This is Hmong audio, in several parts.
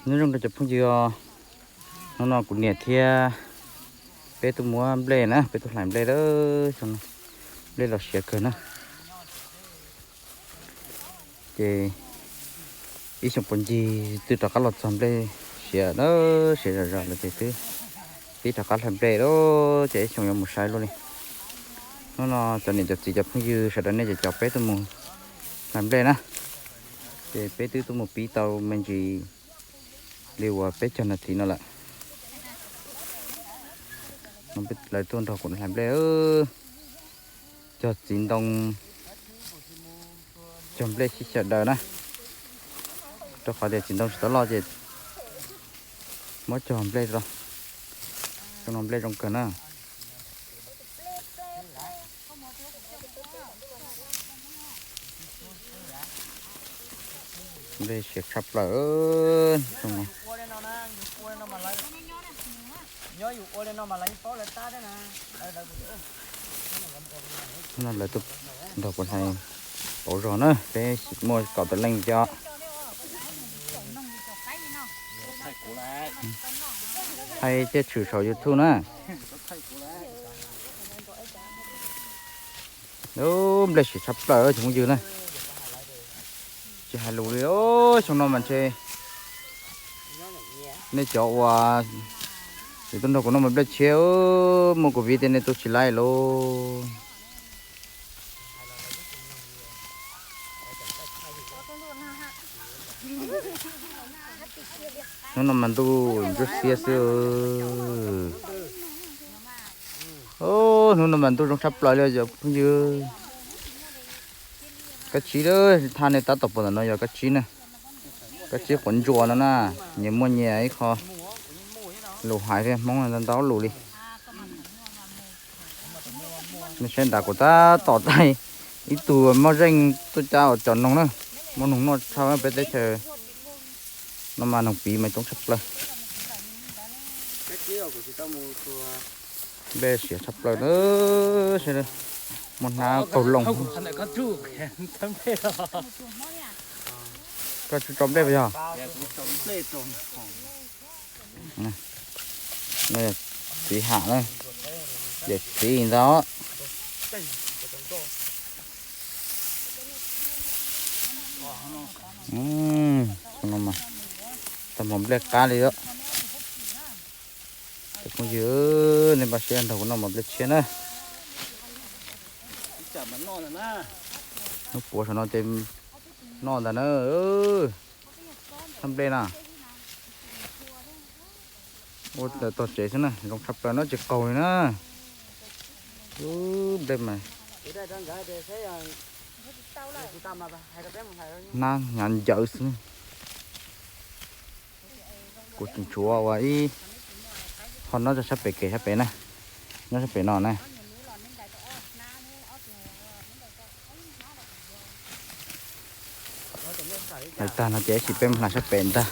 Nyob zoo rau cov phooj ywg os, hnub no kuv niam thiab peb tuaj muab nplej na, peb tuaj hlais nplej lawm, nplej los siav kawg na. Ces ib xyoo puas ncig twb rov qab los txog nplej siav na, siav zom zaws lawm ces twb pib rov qab hlais nplej lawm, ces ib xyoo yuav mus sai luaj li. Hnub no cov niam cov txiv cov phooj ywg sawv daws nej cov cov peb tuaj mus hlais nplej na, ces peb twb tuaj mus pib tau me ntsis li uas peb caug nas this no lawm. Lawv tuaj nrog kuv hlais nplej, cog txiv ntoo, cog nplej sib xyaw daws na, rau qhov tias txiv ntoo tsis tau loj ces muab cog nplej rau. Xyoo no nplej zoo kawg na. Nplej siav tshaj plaws xyoo no. Lawv tuaj nrog kuv hlais pauv zog na, peb muaj kaum tawm leej cov. Thaij thiab tshwm saum YouTube na. Nplej siav tshaj plaws cov phooj ywg na. Tsis hais lus li, xyoo no mas ntshe nej cov uas yuav tuaj nrog kuv noj mas nplej tshiab, muaj covid tias nej tuaj tsis laij lauj. Hnub no mas ntuj ntsuab xiab xwb. Hnub no mas ntuj zoo tshaj plaws li cov phooj ywg. Kab tsib, thaj nej tab tom pom ntawm no yog kab tsib na. Kab tsib quav ntsuas no na, nyias muaj nyias ib qho lus hais thiab, Hmoob ntau ntau lus li. Nej saib nrad kuv tab tom taij ib tug mob zeej tuaj cab cov noog na, muaj noog noj tshaj peb teb chaws no mas noog piv mas coob tshaj plaws. Nplej siav tshaj plaws na, muaj hnab qaug loo. Koj tsis tso nplej puas yog? Txiv ham na, yawm txiv ntag. Tag hmo nplej qab li os. Cov phooj ywg, nej npaj siab nrog kuv noj mov nplej tshiab na. Hnub puav saum no ces noj ntag na. Thaj nplej na, ua tog tsev xwb na, zoo tshaj plaws no tsis qaug li na. Nplej mas hnab hnyav ncawv xwb. Kuv tseem tshuav ua ib qho nyob rau sab pem kev sab pem na, nyob sab pem no na. Hlais tag no ces ib sim peb mus hlais sab pem ntag.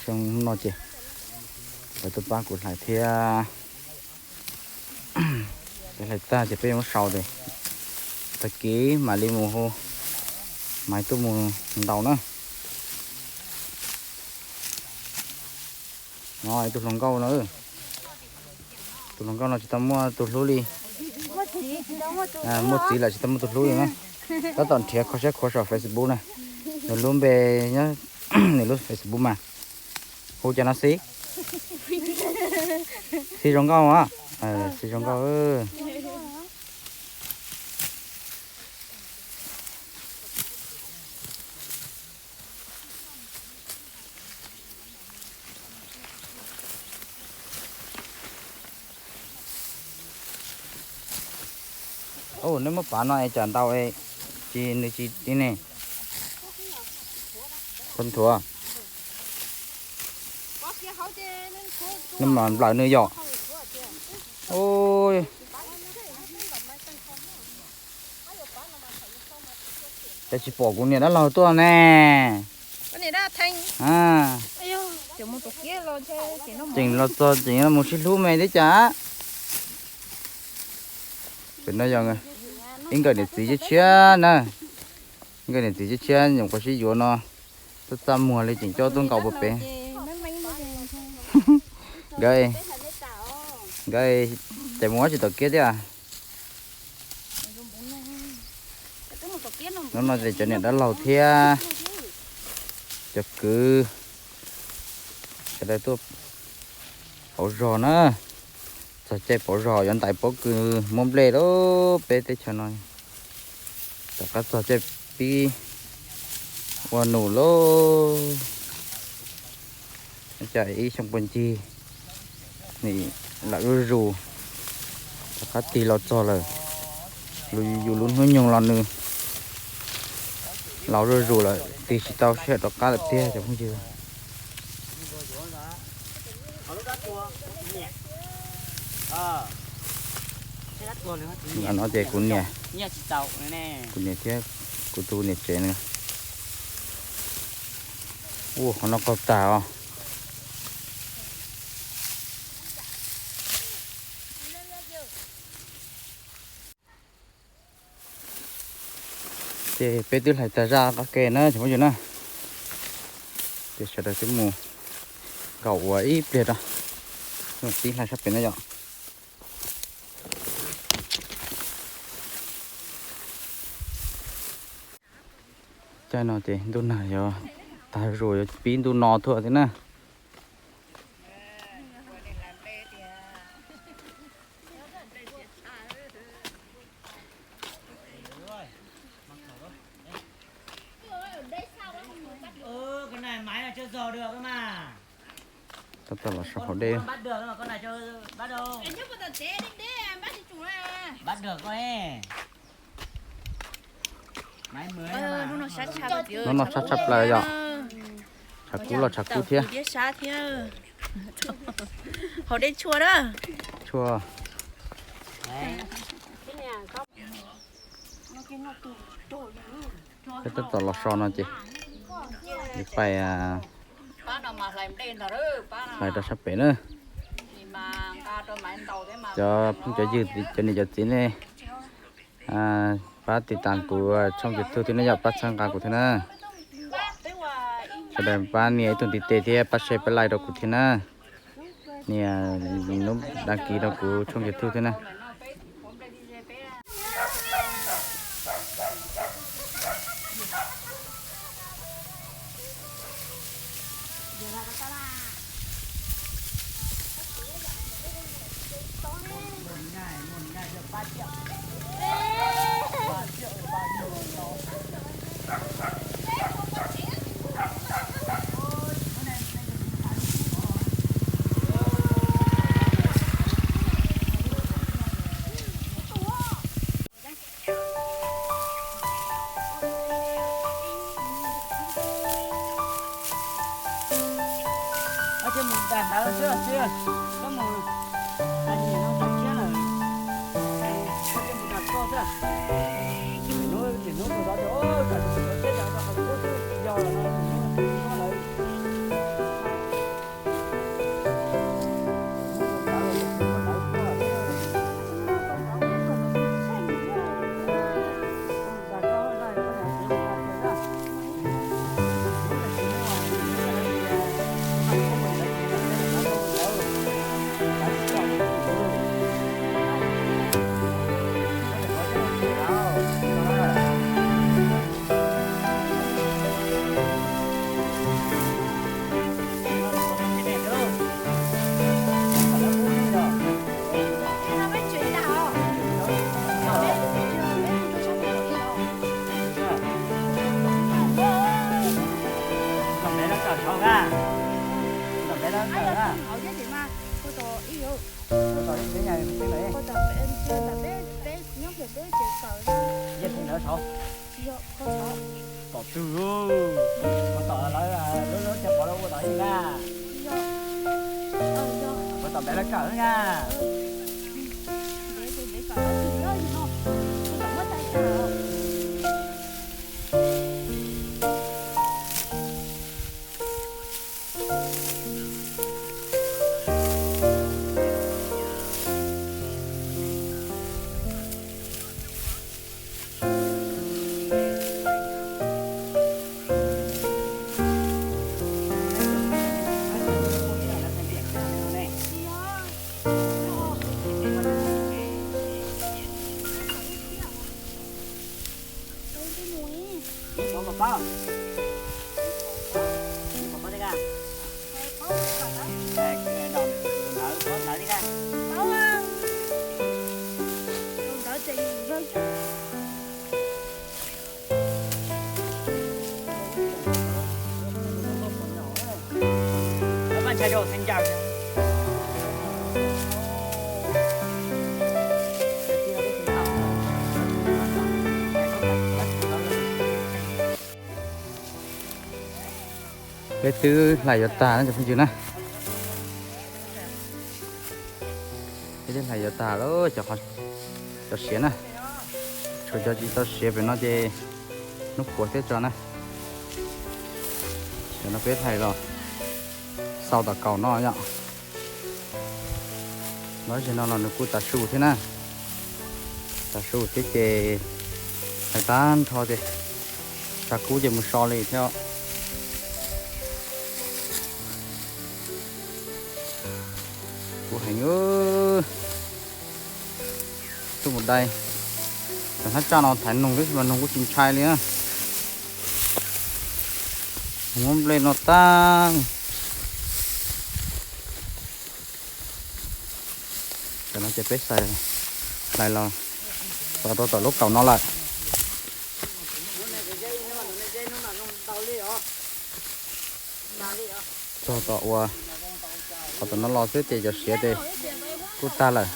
Xyoo no ces lawv tuaj pab kuv hlais thiab. Peb hlais tag ces peb yuav muab sau ces tag kis mam li mus hu Maiv tuaj mus ntaus na. No ib tug hluas nkauj no, tus hluas nkauj no tsis tau muaj tus hlub li. Muaj txiv lawm tsis tau muaj tus hlub li na. Tab tom nrhiav kho siab khuav saum Facebook na. Nws lub npe, nws lub Facebook mas hu cas no xib? Xib zoo nkauj a. Xib zoo nkauj. Ub, neb muab pav no es tsam ntaus es tsis, nws tsis ti ne. Thuav, nws mam nplawm nws yom. Cas tsis pom kuv niam dab laug tuaj ne? Tseem los txog tseem mus sib hlub me thiab cas. Pem no yog ib nkawm niam txiv tshiab tshiab na. Nkawd niam txiv tshiab tshiab nyuam qhuav sib yuav no, txaj txaj muag li tseem coj tuaj nkaum puag pem. Nkawd, nkawd, ces mus ua tsis tom kiab thiab. Hnub no ces cov niam dab laug thiab cov kwv sawv daws tuaj pauv zog na. Txog caij pauv zog yuav ntais pob kws muab nplej lawm peb teb chaws no. Rov qab txog caij pib ua num lauj. Cas ib xyoo puag ncig lam zuj zus, rov qab tig los txog lawm. Yus lub hnub nyoog los nws laus zuj zus lawm, tig tsis tau sij hawm rov qab lawm tiag cov phooj ywg. Nqa no ces kuv niam, kuv niam thiab kuv tus niam tsev na. Ua qhov no qaug tag os. Ces peb twb hlais tag zaj qab ke na cov phooj ywg na. Ces sawv daws twb mus nkaum ua ib pliag rau, pib hlais sab pem na yom. Caij no ces ntuj nag yuav tag zus yuav pib ntuj no tuaj thiab na. Tab tom los so hauv dej. Hnub no sab tshaj plaws yom. Tshav kub los tshav kub thiab. Hauv dej tshua na. Tshua. Peb tab tom los so no ces yuav pais, pais rau sab pem na. Cov phooj cov ywg, cov niam cov txiv nej, pab tiv tas kuv tshooj YouTube thiab na yom, pab txhawb nqa kuv thiab na. Sawv daws pab nias ib tug ntiv tes thiab pab share pab like rau kuv thiab na. Nias nub đăng ký rau kuv tshooj YouTube thiab na. Koj mus dag ntawd xwb, koj mus, a, nyiam no ntawd thiab lawm. Koj mus dag koj xwb. Nim no, nim no mus tod ces, o, tsam tus txiv tsev rau qhov kub xwb tsis yog lawm no, nim no lawm. Tom twg? Tom lawv lub lub tsev pov lawv ua tom ib na. Tom ntev lawv kawm na. Peb twb hlais yuav tag na cov phooj ywg na. Peb twb hlais yuav tag lawm cov, cov siav na. Tshuav cov tsis tau siav pem no ces hnub puav thiab tso na. Cov no peb hlais los xaus tom kaum no yom. Los zaum no los nws kuj tav su thiab na. Tav su thiab ces hlais tag nrho ces tshav kub ces mus so li thiab. Kub heev, tuaj mus dai. Cov hnab tsaj no thaiv noog twb tsis mas noog kuj tsis ntshai li na. Muab nplej no tag. Cov no ces peb xais hlais los xaus rau tom lub kaum no lawm. Txog tom uas, qhov tom no los xwb ces cov siav ces kuj tag lawm.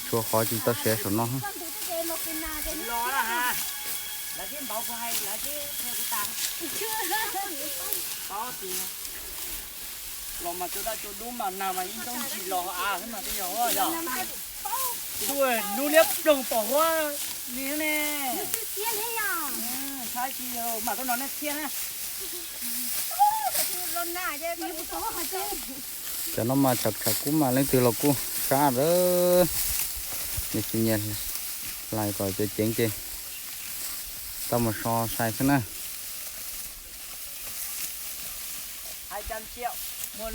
Tshuav qhov tsis tau siav saum no. Los mas cua daj cua dub mas nag mas yeej coob ntsis los av xwb mas twb yog yog. Ntuj, hnub liab ploog pom huab li ne. Saib tsis mas tuaj no nej thiab na. Cov no mas tshav tshav kub mas leej twg los kuj sab lawm. Nws tsis nyiam hlais kom ceev ceev ces tau mus so sai xwb na. Nws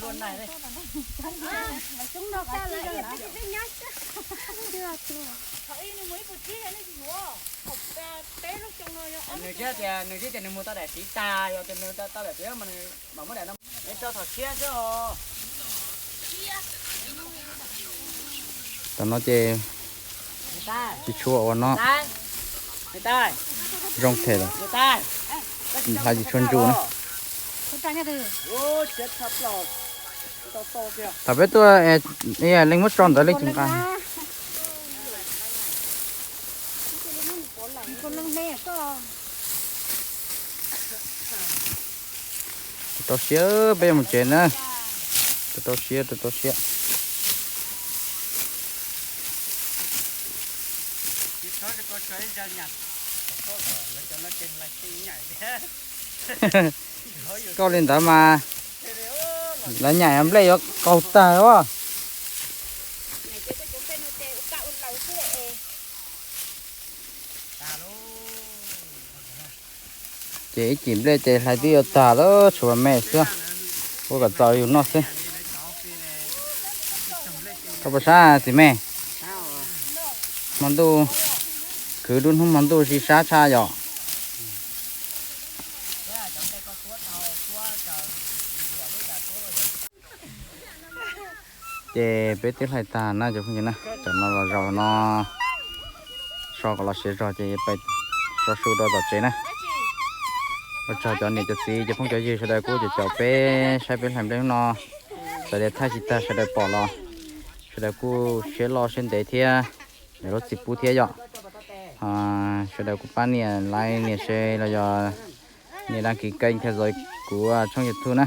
thiaj tias nws thiaj tias nws mus tau daim txiv tag, yog tias nws tau daim txiv mas nws mam muab daim no. Nws tau thaum tshiab xwb os. Tam no ces tsis tshua ua no zoo them lawm, hlais tsis tshua ntsus na. Thaum peb tuaj leej muab tso ntawd leej tsis nqa. Rau rau siab peb yuav mus tsev na. Rau rau siab, rau rau siab. Koj li ntawd mas lawv nyaim nplej yuav qaug tag os. Ces ib cim nplej ces hlais twb yuav tag lawm, tshuav me xwb, ua kom txaus yus noj xwb. Koj puas sab txiv me? Hmo ntuj, khwv lub hnub hmo ntuj zis sab tshaj yom. Ces peb twb hlais tag na cov phooj ywg na, tam no los zaum no so kom los siav zog ces pais so su rau tom tsev na. Ua tsaug cov niam cov txiv cov phooj cov ywg sawv daws kuj caum caum peb saib peb hlais nplej hnub no. Txawm tias thaij tsis tag sawv daws pom los sawv daws kuj siab loj siab ntev thiab, lub txim pub thiab yom. Sawv daws kuj pab nias like nias share los yog nias đăng ký kênh theo dõi kuv tshooj YouTube na.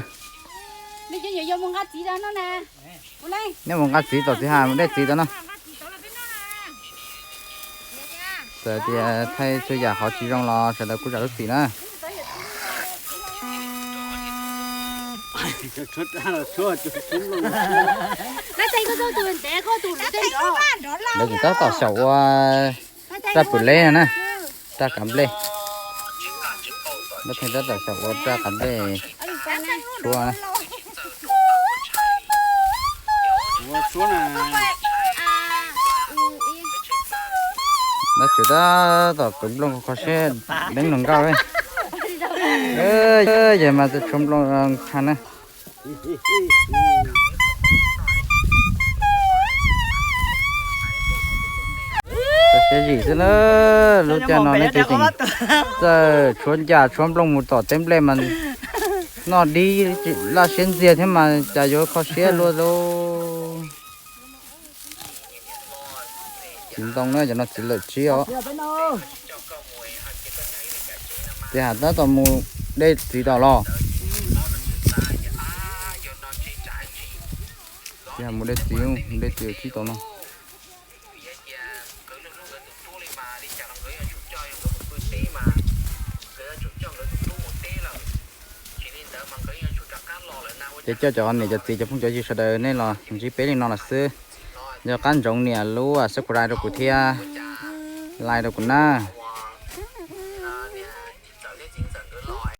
Nej mus nqa txiv tom txiv ha, dej txiv tom no. Txawm tias thaij txhua yam qhov tsis zoo los sawv daws kuj zam lub txim na. Lawv tseem tab tom xyaum ua raj pwm leb no na, raj kav nplej. Lawv tseem tab tom xyaum ua raj kav nplej tshuab na. Dab tsi tab tom kwv nplooj kho siab deev hluas nkauj. Yog mas tshuav nplooj qha na. Kho siab zim xwb na. Lub caij no nej tseem txawj tshuav ncas tshuav nplooj mus tom teb nplej mas noj dib laj siab ntxiag thiab mas cas yuav kho siab luaj lauj. Txiv ntoo na, cov no txiv lawm tsib os. Tias tab tom mus de txiv tom los. Tias mus de txiv, de txiv tsib tom no. Ces coj cov niam cov txiv cov phooj cov ywg sawv daws nej los ntsib peb li no los xwb. Yog qab ntsoov nias lub subscribe rau kuv thiab, like rau kuv na.